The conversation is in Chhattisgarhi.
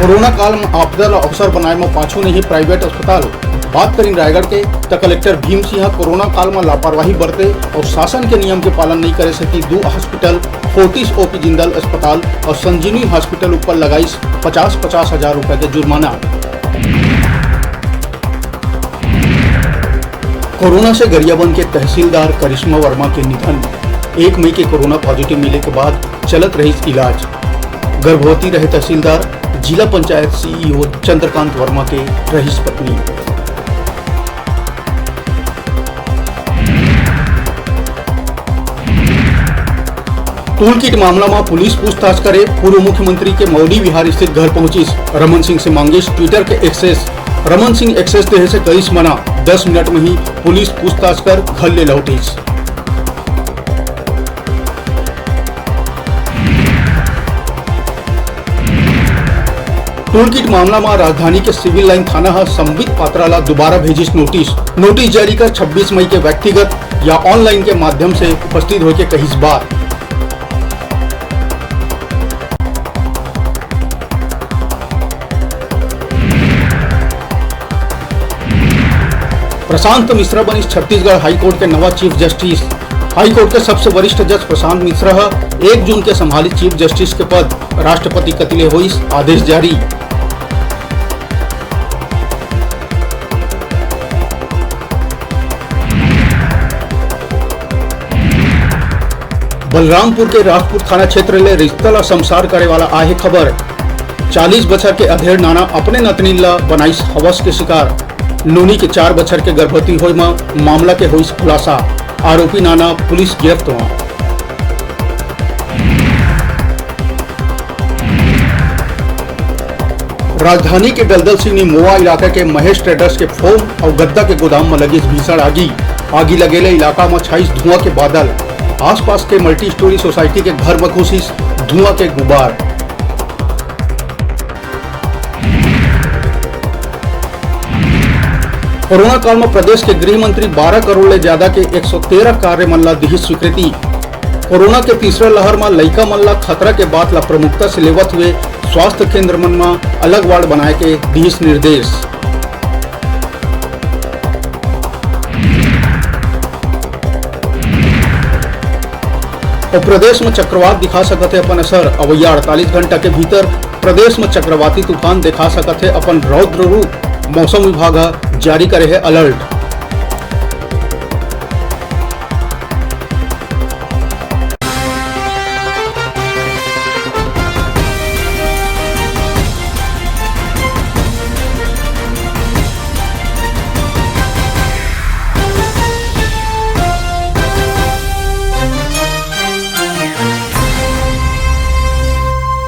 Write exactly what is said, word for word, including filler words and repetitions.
कोरोना काल म आपदा ल अवसर बनाए म पाछू नहीं प्राइवेट अस्पताल। बात करिन रायगढ़ के, त कलेक्टर भीम सिंह ह कोरोना काल म लापरवाही बरते अउ शासन के नियम के पालन नइ करे सेती दू हॉस्पिटल, फोर्टिस ओपी जिंदल अस्पताल अउ संजीवनी हॉस्पिटल ऊपर लगाइस पचास पचास हजार रुपए के जुर्माना। कोरोना से गरियाबंद के तहसीलदार करिश्मा वर्मा के निधन। एक मई के कोरोना पॉजिटिव मिले के बाद चलत रहिस इलाज। गर्भवती रहे तहसीलदार, जिला पंचायत सीईओ चंद्रकांत वर्मा के रहिस पत्नी। टूल किट मामला म पुलिस पूछताछ करे, पूर्व मुख्यमंत्री के मौली विहार स्थित घर पहुंचिस। रमन सिंह से मांगिस ट्विटर के एक्सेस। रमन सिंह एक्सेस देहे से करिस मना। दस मिनट म ही पुलिस पूछताछ कर घर ले लौटिस। टूल किट मामला म राजधानी के सिविल लाइन थाना ह संबित पात्रा ला दोबारा भेजिस नोटिस। नोटिस जारी कर छब्बीस मई के व्यक्तिगत या ऑनलाइन के माध्यम से उपस्थित होके कहिस बात। प्रशांत मिश्रा बनिस छत्तीसगढ़ हाईकोर्ट के नवा चीफ जस्टिस। हाईकोर्ट के सबसे वरिष्ठ जज प्रशांत मिश्रा ह एक जून के संभाली चीफ जस्टिस के पद। राष्ट्रपति कति ले होइस आदेश जारी। बलरामपुर के राजपुर थाना क्षेत्र ले रिश्ता ला संसार करे वाला आहे खबर। चालीस बछर के अधेड़ नाना अपने नतनीन ला बनाइस हवस के शिकार। नोनी के चार बछर के गर्भवती होए म मामला के होइस खुलासा। आरोपी नाना पुलिस गिरफ्त म। राजधानी के दलदल सिवनी मोवा इलाका के महेश ट्रेडर्स के फोम अउ गद्दा के गोदाम म लगिस भीषण आगी। आगी लगे ले इलाका म छाइस धुआं के बादल। आसपास के मल्टी स्टोरी सोसाइटी के घर म घुसिस धुआं के गुबार। कोरोना काल म प्रदेश के गृह मंत्री बारह करोड़ ले ज्यादा के एक सौ तेरह कार्य मन ला दिहिस स्वीकृति। कोरोना के तीसरा लहर म लइका मन ला खतरा के बात ला प्रमुखता से लेवत हुए स्वास्थ्य केंद्र मन म अलग वार्ड बनाए के दिहिस निर्देश। अउ प्रदेश म चक्रवात दिखा सकत हे अपन असर। अवइया अड़तालीस घंटा के भीतर प्रदेश म चक्रवाती तूफान दिखा सकत हे अपन रौद्र रूप। मौसम विभाग ह जारी करे हे अलर्ट।